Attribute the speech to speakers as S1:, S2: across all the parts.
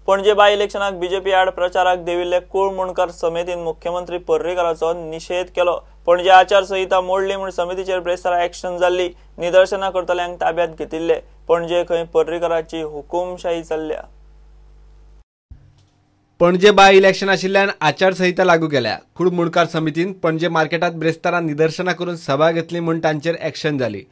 S1: पणजे बाय इलेक्शनाक BJP आड प्रचाराक देविल्ले कुळमुणकर समितीन मुख्यमंत्री पर्रीकराचो निशेध केलो। पणजे आचारसंहिता मोडली म्हूण समितीचेर ब्रेस्तारा एक्शन जाल्ली। निदर्शनां करतल्यांक ताब्यात घेतिल्ले। पणजे खंय पर्रीकराची हुकुमशाही चल्ल्या।
S2: पणजे बाय इलेक्शन आशिल्ल्यान आचारसंहिता लागू केल्या। कुळमुणकार समितीन पणजे मार्केटात ब्रेस्तारा निदर्शनां करून सभा घेतली म्हूण तांचेर एक्शन जाली।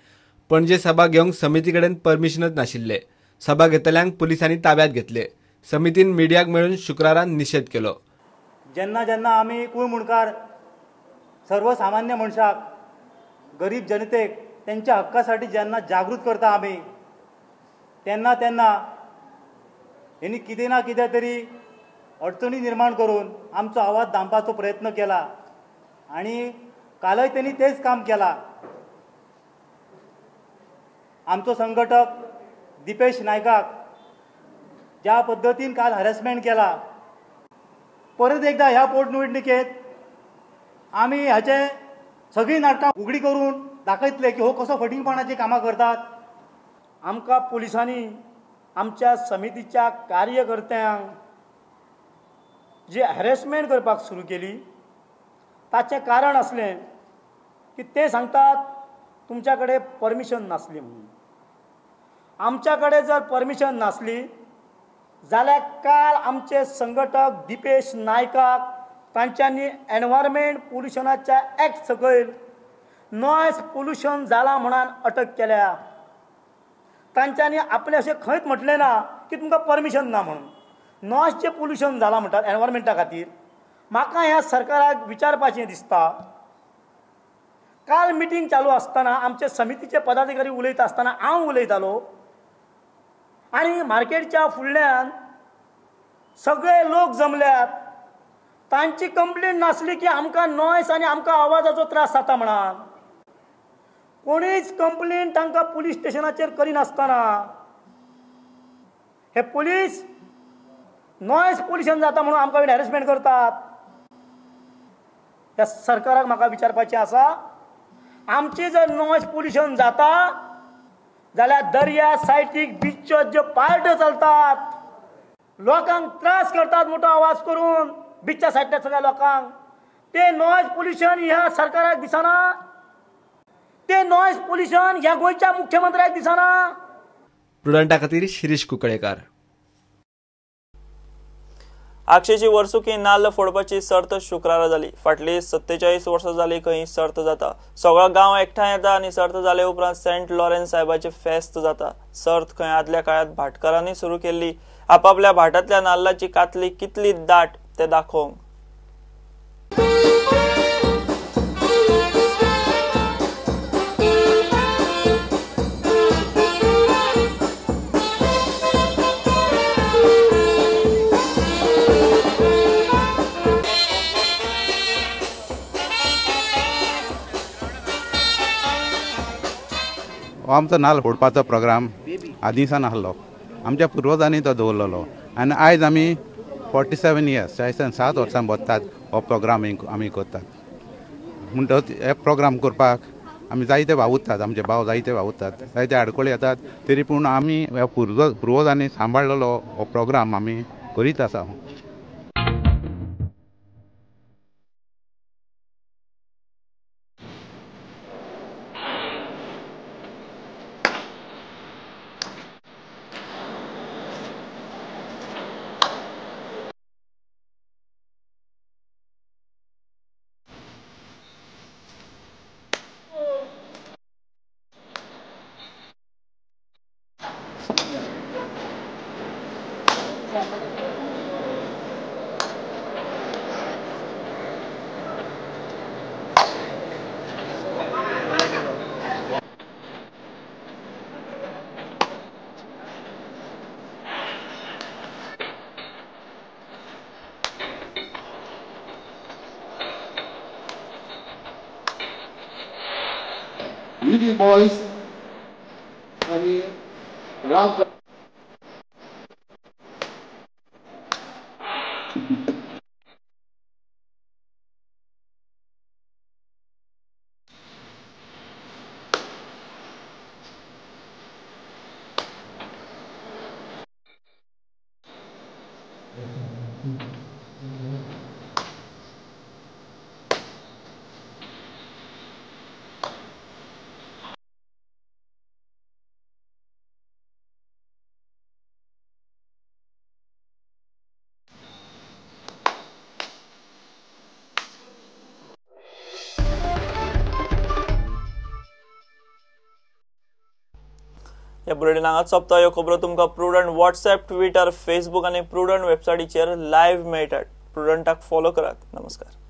S2: पणजे सभा घेवंक समिती कडेन परमिशनच नाशिल्ले। सभा घेतल्यांक पुलिसांनी ताब्यात घेतले। समितीन मिडियाक मेळून शुक्रारा निशेध केलो।
S3: जेन्ना जेन्ना आमी कुळमुणकार सर्वसामान्य मनशाक, गरीब जनतेक तेंच्या हक्कासाठी जेन्ना जागृत करता आमी, तेन्ना तेन्ना हेणी कितें ना कितें तरी अडचणी निर्माण करून आमचो आवाज दामपाचो प्रयत्न केला आनी कालय तेणी तेच काम केला। आमचो संघटक दीपेश नायकाक ज्या पद्दतीन काल हॅरेसमेंट केला, परत एकदा ह्या पोटनिवडणुकेत आमी हाचे सगळीं नाटकां उगडी करून दाखयतले की हो कसो फटींगपणाची कामां करतात।
S4: आमकां पुलिसांनी आमच्या समितीच्या कार्यकर्त्यांक जी हॅरेसमेंट करपाक सुरू केली ताचें कारण आसलें की ते सांगतात तुमच्या कडेन परमिशन नासली म्हणून। आमच्या कडेन जर परमिशन नासली जाल्यार काल आमचे संघटक दीपेश नायकाक तांच्यांनी एनवायरमेंट पोल्युशनाच्या एक्ट सकयल नॉयज पोल्युशन जाला म्हणून अटक केल्या। तांच्यांनी आपलें अशें खंयच म्हटलें ना की तुमकां परमिशन ना म्हणून। नॉयजचें पोल्युशन जालां म्हणटात एनवायरमेंटा खातीर। म्हाका ह्या सरकाराक विचारपाचें दिसता, काल मिटींग चालू आसतना आमचे समितीचे पदाधिकारी उलयता आसतना हांव उलयतालो आनी मार्केटच्या फुडल्यान सगळे लोक जमल्यात। तांची कंप्लेन नासली की आमकां नॉयज आनी आमकां आवाजाचो त्रास जाता म्हणून। कोणीच कंप्लेन तांकां पुलीस स्टेशनाचेर करिनासतना हे पुलीस नॉयज पोल्युशन जाता म्हणून आमकां हॅरेसमेंट करतात। ह्या सरकाराक म्हाका विचारपाचें आसा, आमची जर नॉयज पोल्युशन जाता जाल्यार दर्या सायटीक बिच्यो ज्यो पार्ट्यो चलतात, लोकांक त्रास करतात मोठो आवाज करून बिच्च्या सायटीच्या सगळ्या लोकांक, ते नॉयज पोल्युशन ह्या सरकाराक दिसना, ते नॉयज पोल्युशन ह्या गोंयच्या मुख्यमंत्र्याक दिसना।
S2: प्रुडंटा खातीर शिरीष कुंकळेकार।
S1: आक्षेची वर्सुकी नाल्ल फोडपाची सर्त शुक्रारा जाली। फाटली 47 वर्सां जाली खंय सर्त जाता। सगळो गांव एकठांय येता आनी सर्त जाले उपरांत सेंट लॉरेन्स साहेबाचे फेस्त जाता। सर्त खंय आदल्या काळात भाटकारांनी सुरू केल्ली। आपापल्या भाटांतल्या नाल्लाची कातली कितली दाट ते दाखोवंक।
S5: आमचो नाल्ल फोडपाचो प्रोग्राम आदींसान आसलो, आमच्या पुर्वजांनी तो दवरलेलो आनी आयज आमी 47 इयर्स 47 वर्सां भरतात हो प्रोग्राम आमी करतात। म्हणटकच हे प्रोग्राम करपाक आमी जायते वावुरतात, आमचे भाव जायते वावुरतात, जायते आडखळी येतात, तरी पूण आमी ह्या पुर्वजांनी सांबाळलेलो हो प्रोग्राम आमी करीत आसा।
S6: Little boys आणि राम
S1: हे बुलेटीन हांगाच सोंपता. ह्यो खबरो तुमकां प्रुडंट व्हॉट्सएप, ट्विटर, फेसबूक आनी प्रुडंट वेबसायटीचेर लायव्ह मेळटात. प्रुडंटाक फॉलो करात. नमस्कार.